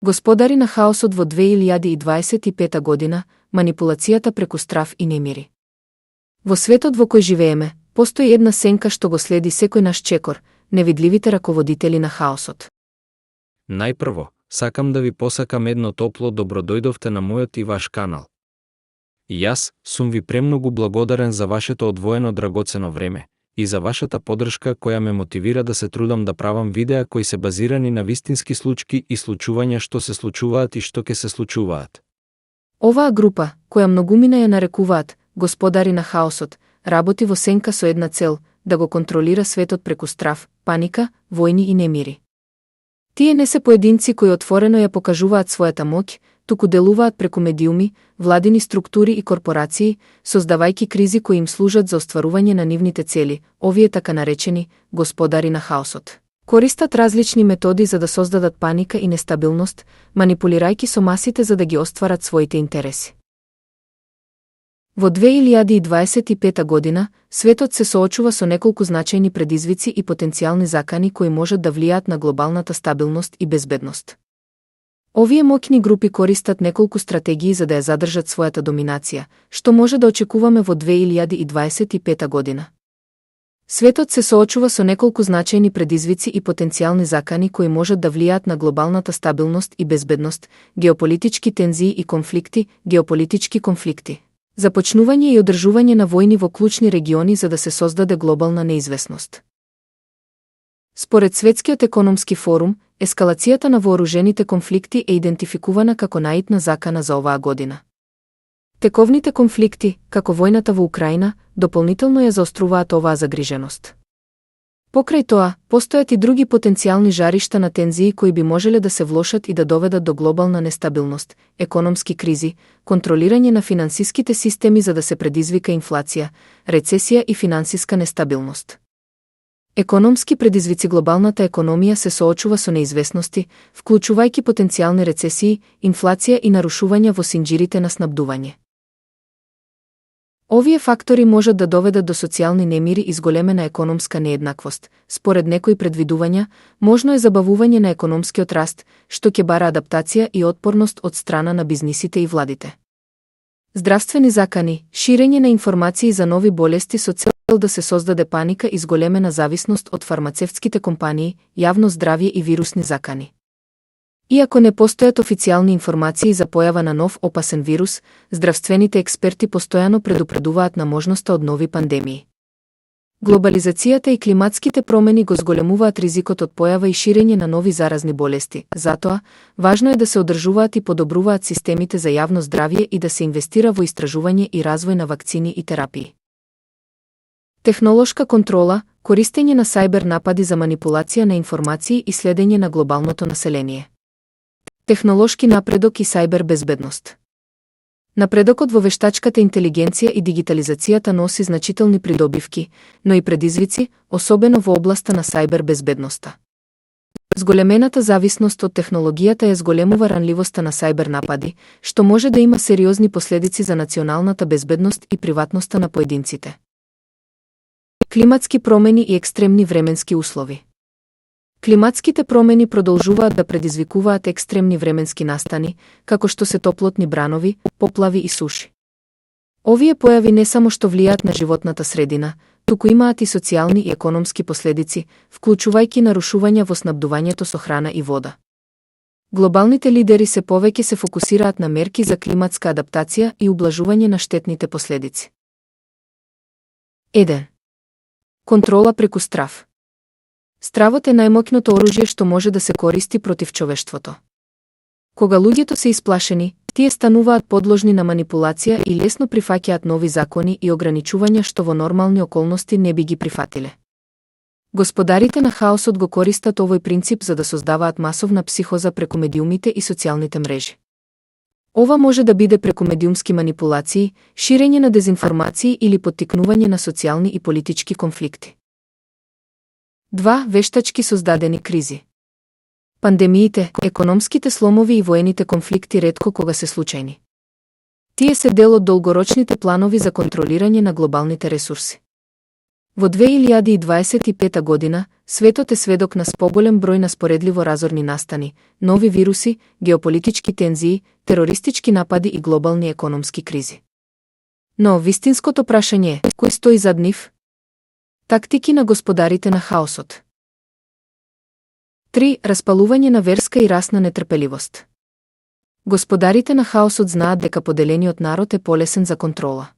Господари на хаосот во 2025 година, манипулацијата преку страв и немири. Во светот во кој живееме, постои една сенка што го следи секој наш чекор, невидливите раководители на хаосот. Најпрво, сакам да ви посакам едно топло добродојдовте на мојот и ваш канал. Јас сум ви премногу благодарен за вашето одвоено драгоцено време и за вашата поддршка која ме мотивира да се трудам да правам видеа кои се базирани на вистински случки и случувања што се случуваат и што ќе се случуваат. Оваа група, која многумина ја нарекуваат господари на хаосот, работи во сенка со една цел – да го контролира светот преку страв, паника, војни и немири. Тие не се поединци кои отворено ја покажуваат својата моќ, туку делуваат преку медиуми, владини структури и корпорации, создавајќи кризи кои им служат за остварување на нивните цели. Овие така наречени господари на хаосот користат различни методи за да создадат паника и нестабилност, манипулирајќи со масите за да ги остварат своите интереси. Во 2025 година, светот се соочува со неколку значајни предизвици и потенцијални закани кои можат да влијаат на глобалната стабилност и безбедност. Овие моќни групи користат неколку стратегии за да ја задржат својата доминација, што може да очекуваме во 2025 година. Светот се соочува со неколку значајни предизвици и потенцијални закани кои можат да влијаат на глобалната стабилност и безбедност, геополитички тензии и конфликти, геополитички конфликти, започнување и одржување на војни во клучни региони за да се создаде глобална неизвестност. Според Светскиот економски форум, ескалацијата на вооружените конфликти е идентификувана како наитна закана за оваа година. Тековните конфликти, како војната во Украина, дополнително ја заоструваат оваа загриженост. Покрај тоа, постојат и други потенцијални жаришта на тензии кои би можеле да се влошат и да доведат до глобална нестабилност, економски кризи, контролирање на финансиските системи за да се предизвика инфлација, рецесија и финансиска нестабилност. Економски предизвици глобалната економија се соочува со неизвестности, вклучувајќи потенцијални рецесии, инфлација и нарушувања во синџирите на снабдување. Овие фактори можат да доведат до социјални немири и зголемена економска нееднаквост. Според некои предвидувања, можно е забавување на економскиот раст, што ќе бара адаптација и отпорност од страна на бизнисите и владите. Здравствени закани, ширење на информации за нови болести со цел да се создаде паника и зголемена зависност од фармацевтските компании, јавно здравје и вирусни закани. Иако не постојат официјални информации за појава на нов опасен вирус, здравствените експерти постојано предупредуваат на можноста од нови пандемии. Глобализацијата и климатските промени го зголемуваат ризикот од појава и ширење на нови заразни болести, затоа, важно е да се одржуваат и подобруваат системите за јавно здравје и да се инвестира во истражување и развој на вакцини и терапии. Технолошка контрола, користење на сајбер напади за манипулација на информации и следење на глобалното население. Технолошки напредок и сајбер безбедност. Напредокот во вештачката интелигенција и дигитализацијата носи значителни придобивки, но и предизвици, особено во областа на сајбер безбедноста. Зголемената зависност од технологијата ја зголемува ранливоста на сајбер напади, што може да има сериозни последици за националната безбедност и приватноста на поединците. Климатски промени и екстремни временски услови. Климатските промени продолжуваат да предизвикуваат екстремни временски настани, како што се топлотни бранови, поплави и суши. Овие појави не само што влијаат на животната средина, туку имаат и социјални и економски последици, вклучувајќи нарушувања во снабдувањето со храна и вода. Глобалните лидери се повеќе се фокусираат на мерки за климатска адаптација и ублажување на штетните последици. 1. Контрола преку страв. Стравот е најмоќното оружје што може да се користи против човештвото. Кога луѓето се исплашени, тие стануваат подложни на манипулација и лесно прифаќаат нови закони и ограничувања што во нормални околности не би ги прифатиле. Господарите на хаосот го користат овој принцип за да создаваат масовна психоза преку медиумите и социјалните мрежи. Ова може да биде преку медиумски манипулации, ширење на дезинформации или поттикнување на социјални и политички конфликти. 2. Вештачки создадени кризи. Пандемиите, економските сломови и воените конфликти ретко кога се случајни. Тие се дел од долгорочните планови за контролирање на глобалните ресурси. Во 2025 година, светот е сведок на споголем број на споредливо разорни настани, нови вируси, геополитички тензии, терористички напади и глобални економски кризи. Но вистинското прашање е, кој стои зад нив? Тактики на господарите на хаосот. 3. Распалување на верска и расна нетрпеливост. Господарите на хаосот знаат дека поделениот народ е полесен за контрола.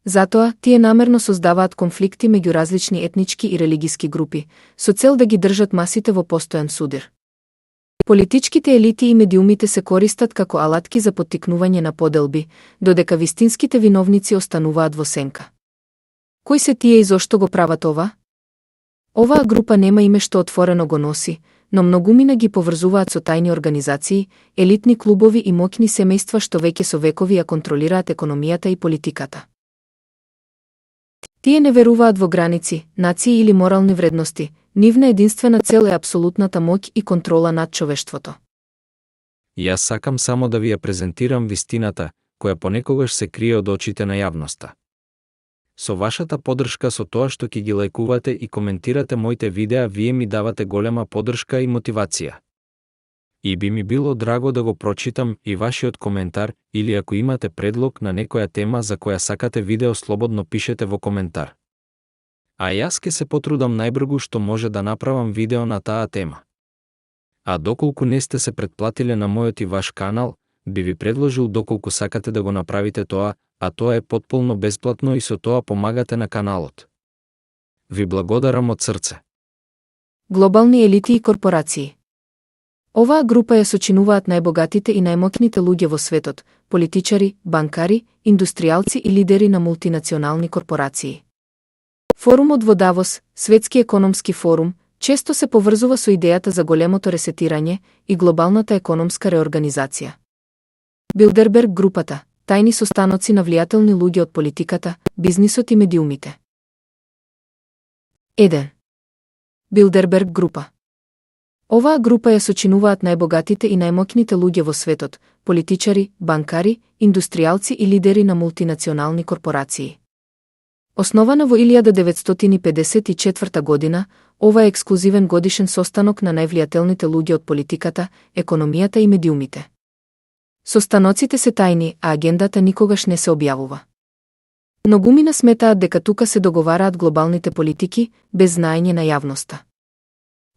Затоа, тие намерно создаваат конфликти меѓу различни етнички и религиски групи, со цел да ги држат масите во постојан судир. Политичките елити и медиумите се користат како алатки за поттикнување на поделби, додека вистинските виновници остануваат во сенка. Кои се тие и зошто го прават ова? Оваа група нема име што отворено го носи, но многумина ги поврзуваат со тајни организации, елитни клубови и моќни семејства што веќе со векови ја контролираат економијата и политиката. Тие не веруваат во граници, нации или морални вредности, нивна единствена цел е апсолутната моќ и контрола над човештвото. Јас сакам само да ви ја презентирам вистината, која понекогаш се крие од очите на јавноста. Со вашата поддршка со тоа што ќе ги лајкувате и коментирате моите видеа, вие ми давате голема поддршка и мотивација. И би ми било драго да го прочитам и вашиот коментар, или ако имате предлог на некоја тема за која сакате видео, слободно пишете во коментар. А јас ке се потрудам најбргу што може да направам видео на таа тема. А доколку не сте се претплатиле на мојот и ваш канал, би ви предложил доколку сакате да го направите тоа, а тоа е потполно бесплатно и со тоа помагате на каналот. Ви благодарам од срце. Глобални елити и корпорации. Оваа група ја сочинуваат најбогатите и најмоќните луѓе во светот, политичари, банкари, индустријалци и лидери на мултинационални корпорации. Форумот во Давос, Светски економски форум, често се поврзува со идејата за големото ресетирање и глобалната економска реорганизација. Билдерберг групата, тајни состаноци на влијателни луѓе од политиката, бизнисот и медиумите. 1. Билдерберг група. Оваа група ја сочинуваат најбогатите и најмоќните луѓе во светот, политичари, банкари, индустријалци и лидери на мултинационални корпорации. Основана во 1954 година, ова е ексклузивен годишен состанок на највлијателните луѓе од политиката, економијата и медиумите. Состаноците се тајни, а агендата никогаш не се објавува. Многумина сметаат дека тука се договараат глобалните политики, без знаење на јавноста.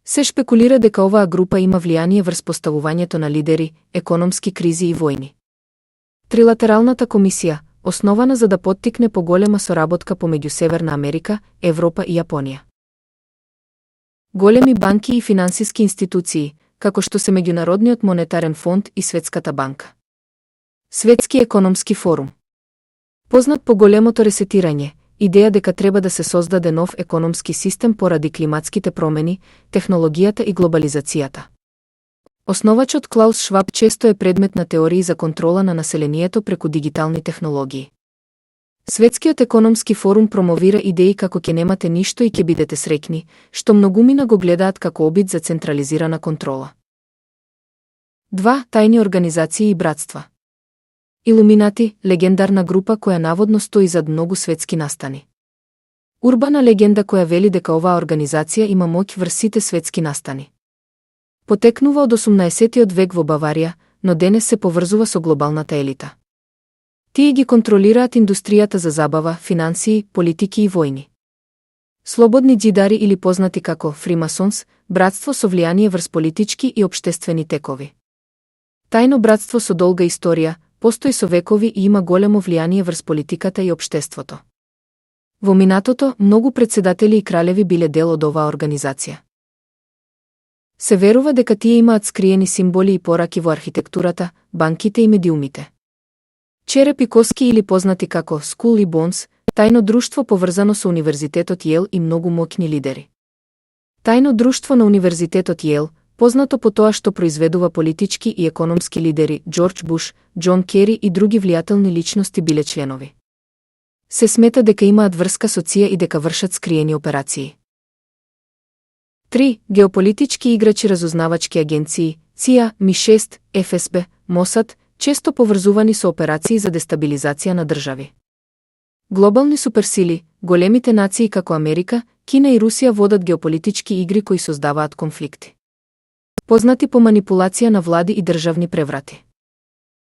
Се шпекулира дека оваа група има влијание врз поставувањето на лидери, економски кризи и војни. Трилатералната комисија, основана за да поттикне поголема соработка помеѓу Северна Америка, Европа и Јапонија. Големи банки и финансиски институции, како што се Меѓународниот монетарен фонд и Светската банка. Светски економски форум. Познат по големото ресетирање, идеја дека треба да се создаде нов економски систем поради климатските промени, технологијата и глобализацијата. Основачот Клаус Шваб често е предмет на теории за контрола на населението преку дигитални технологии. Светскиот економски форум промовира идеи како ќе немате ништо и ќе бидете среќни, што многумина го гледаат како обид за централизирана контрола. 2. Тајни организации и братства. Илуминати, легендарна група која наводно стои зад многу светски настани. Урбана легенда која вели дека оваа организација има моќ врз сите светски настани. Потекнува од 18 век во Баварија, но денес се поврзува со глобалната елита. Тие ги контролираат индустријата за забава, финансии, политики и војни. Слободни џидари или познати како фримасонс, братство со влијание врз политички и општествени текови. Тајно братство со долга историја, постои со векови и има големо влијание врз политиката и општеството. Во минатото, многу председатели и кралеви биле дел од оваа организација. Се верува дека тие имаат скриени символи и пораки во архитектурата, банките и медиумите. Череп и коски или познати како Скул и Бонс, тајно друштво поврзано со Универзитетот Јел и многу моќни лидери. Тајно друштво на Универзитетот Јел, познато по тоа што произведува политички и економски лидери, Џорџ Буш, Џон Кери и други влијателни личности биле членови. Се смета дека имаат врска со ЦИА и дека вршат скриени операции. 3. Геополитички играчи разузнавачки агенции, ЦИА, Ми-6, ФСБ, Мосад, често поврзувани со операции за дестабилизација на држави. Глобални суперсили, големите нации како Америка, Кина и Русија водат геополитички игри кои создаваат конфликти. Познати по манипулација на влади и државни преврати.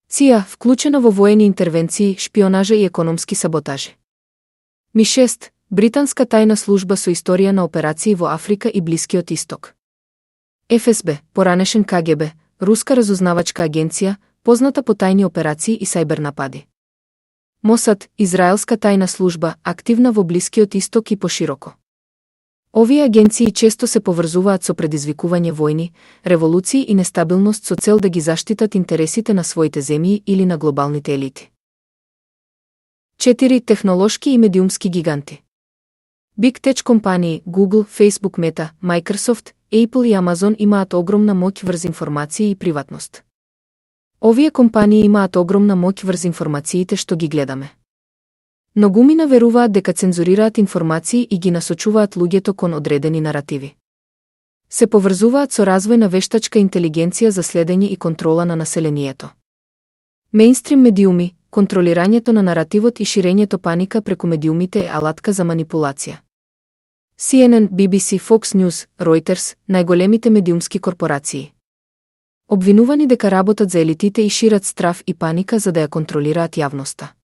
ЦИА, вклучена во воени интервенции, шпионажа и економски саботажи. МИ-6, британска тајна служба со историја на операции во Африка и Блискиот Исток. ФСБ, поранешен КГБ, руска разузнавачка агенција, позната по тајни операции и сајбер напади. МОСАД, израелска тајна служба, активна во Блискиот Исток и пошироко. Овие агенции често се поврзуваат со предизвикување војни, револуции и нестабилност со цел да ги заштитат интересите на своите земји или на глобалните елити. 4. Технолошки и медиумски гиганти. Big Tech компании Google, Facebook, Meta, Microsoft, Apple и Amazon имаат огромна моќ врз информација и приватност. Овие компании имаат огромна моќ врз информациите што ги гледаме. Многумина веруваат дека цензурираат информации и ги насочуваат луѓето кон одредени наративи. Се поврзуваат со развој на вештачка интелигенција за следење и контрола на населението. Мејнстрим медиуми, контролирањето на наративот и ширењето паника преку медиумите е алатка за манипулација. CNN, BBC, Fox News, Reuters, најголемите медиумски корпорации. Обвинувани дека работат за елитите и шират страв и паника за да ја контролираат јавноста.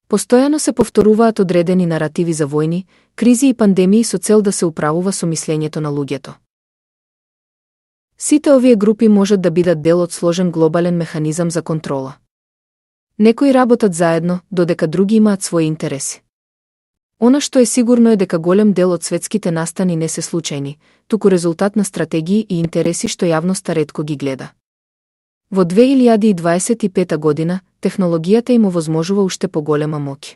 Постојано се повторуваат одредени наративи за војни, кризи и пандемии со цел да се управува со мислењето на луѓето. Сите овие групи можат да бидат дел од сложен глобален механизам за контрола. Некои работат заедно, додека други имаат своји интереси. Она што е сигурно е дека голем дел од светските настани не се случајни, туку резултат на стратегии и интереси што јавноста ретко ги гледа. Во 2025 година, технологијата им овозможува уште поголема моќ.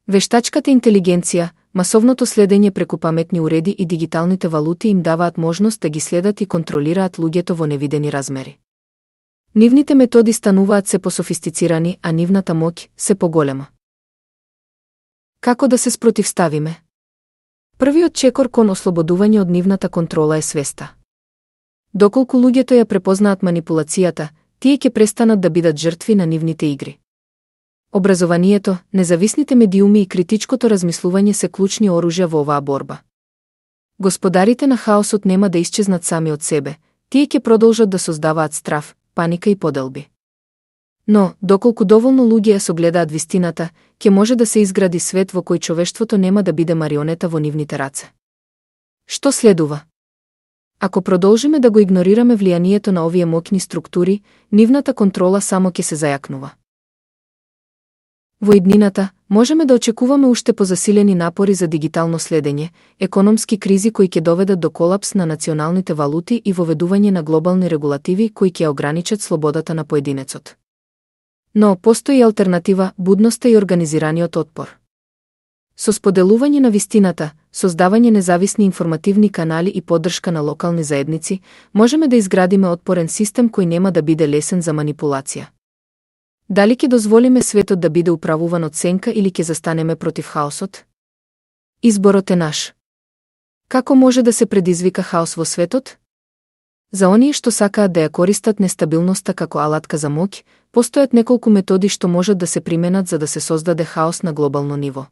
Вештачката интелигенција, масовното следење преку паметни уреди и дигиталните валути им даваат можност да ги следат и контролираат луѓето во невидени размери. Нивните методи стануваат се пософистицирани, а нивната моќ се поголема. Како да се спротивставиме? Првиот чекор кон ослободување од нивната контрола е свеста. Доколку луѓето ја препознаат манипулацијата, тие ќе престанат да бидат жртви на нивните игри. Образованието, независните медиуми и критичкото размислување се клучни оружја во оваа борба. Господарите на хаосот нема да исчезнат сами од себе, тие ќе продолжат да создаваат страв, паника и поделби. Но, доколку доволно луѓе ја согледаат вистината, ќе може да се изгради свет во кој човештвото нема да биде марионета во нивните раце. Што следува? Ако продолжиме да го игнорираме влијанието на овие моќни структури, нивната контрола само ќе се зајакнува. Во иднината, можеме да очекуваме уште позасилени напори за дигитално следење, економски кризи кои ќе доведат до колапс на националните валути и воведување на глобални регулативи кои ќе ограничат слободата на поединецот. Но постои алтернатива, будноста и организираниот отпор. Со споделување на вистината, создавање независни информативни канали и поддршка на локални заедници, можеме да изградиме отпорен систем кој нема да биде лесен за манипулација. Дали ќе дозволиме светот да биде управуван од сенка или ќе застанеме против хаосот? Изборот е наш. Како може да се предизвика хаос во светот? За оние што сакаат да ја користат нестабилноста како алатка за моќ, постојат неколку методи што можат да се применат за да се создаде хаос на глобално ниво.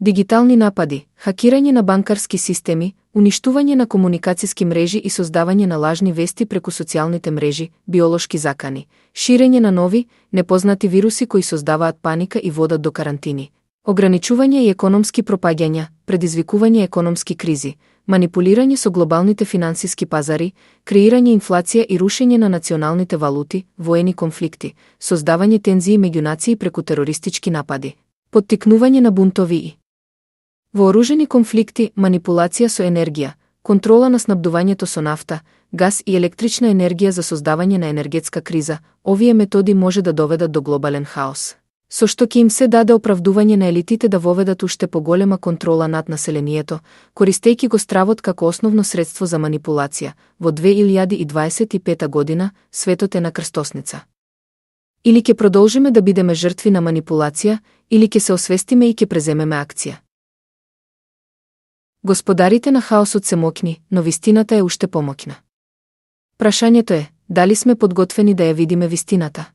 Дигитални напади, хакирање на банкарски системи, уништување на комуникацијски мрежи и создавање на лажни вести преку социјалните мрежи, биолошки закани, ширење на нови, непознати вируси кои создаваат паника и водат до карантини, ограничување и економски пропаѓања, предизвикување економски кризи, манипулирање со глобалните финансиски пазари, креирање инфлација и рушење на националните валути, воени конфликти, создавање тензии меѓу нации преку терористички напади, поттикнување на бунтови и вооружени конфликти, манипулација со енергија, контрола на снабдувањето со нафта, газ и електрична енергија за создавање на енергетска криза, овие методи може да доведат до глобален хаос, со што ќе им се даде оправдување на елитите да воведат уште поголема контрола над населението, користејќи го стравот како основно средство за манипулација. Во 2025 година, светот е на крстосница. Или ќе продолжиме да бидеме жртви на манипулација, или ќе се освестиме и ќе преземеме акција. Господарите на хаосот се моќни, но вистината е уште помоќна. Прашањето е, дали сме подготвени да ја видиме вистината?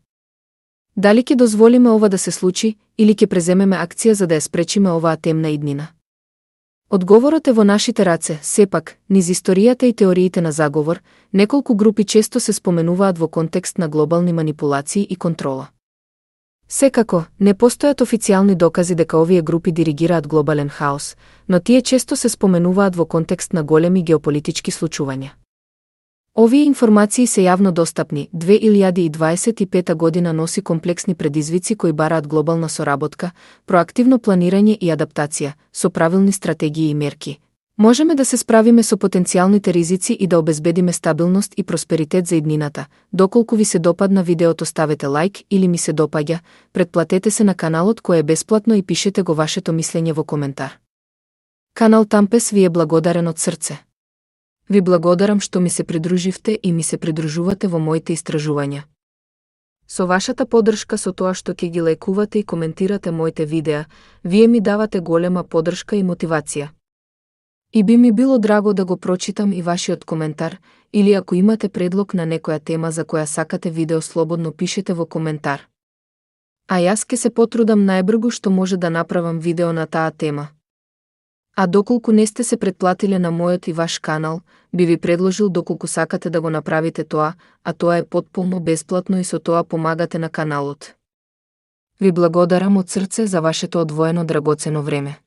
Дали ќе дозволиме ова да се случи или ќе преземеме акција за да ја спречиме оваа темна иднина? Одговорот е во нашите раце. Сепак, низ историјата и теориите на заговор, неколку групи често се споменуваат во контекст на глобални манипулации и контрола. Секако, не постојат официјални докази дека овие групи диригираат глобален хаос, но тие често се споменуваат во контекст на големи геополитички случувања. Овие информации се јавно достапни. 2025 година носи комплексни предизвици кои бараат глобална соработка, проактивно планирање и адаптација, со правилни стратегии и мерки. Можеме да се справиме со потенцијалните ризици и да обезбедиме стабилност и просперитет за иднината. Доколку ви се допадна видеото, ставете лайк или ми се допаѓа, претплатете се на каналот кој е бесплатно и пишете го вашето мислење во коментар. Канал Тампес ви е благодарен од срце. Ви благодарам што ми се придруживте и ми се придружувате во моите истражувања. Со вашата поддршка, со тоа што ќе ги лајкувате и коментирате моите видеа, вие ми давате голема поддршка и мотивација. И би ми било драго да го прочитам и вашиот коментар, или ако имате предлог на некоја тема за која сакате видео, слободно пишете во коментар. А јас ке се потрудам најбргу што може да направам видео на таа тема. А доколку не сте се претплатиле на мојот и ваш канал, би ви предложил доколку сакате да го направите тоа, а тоа е потполно бесплатно и со тоа помагате на каналот. Ви благодарам од срце за вашето одвоено драгоцено време.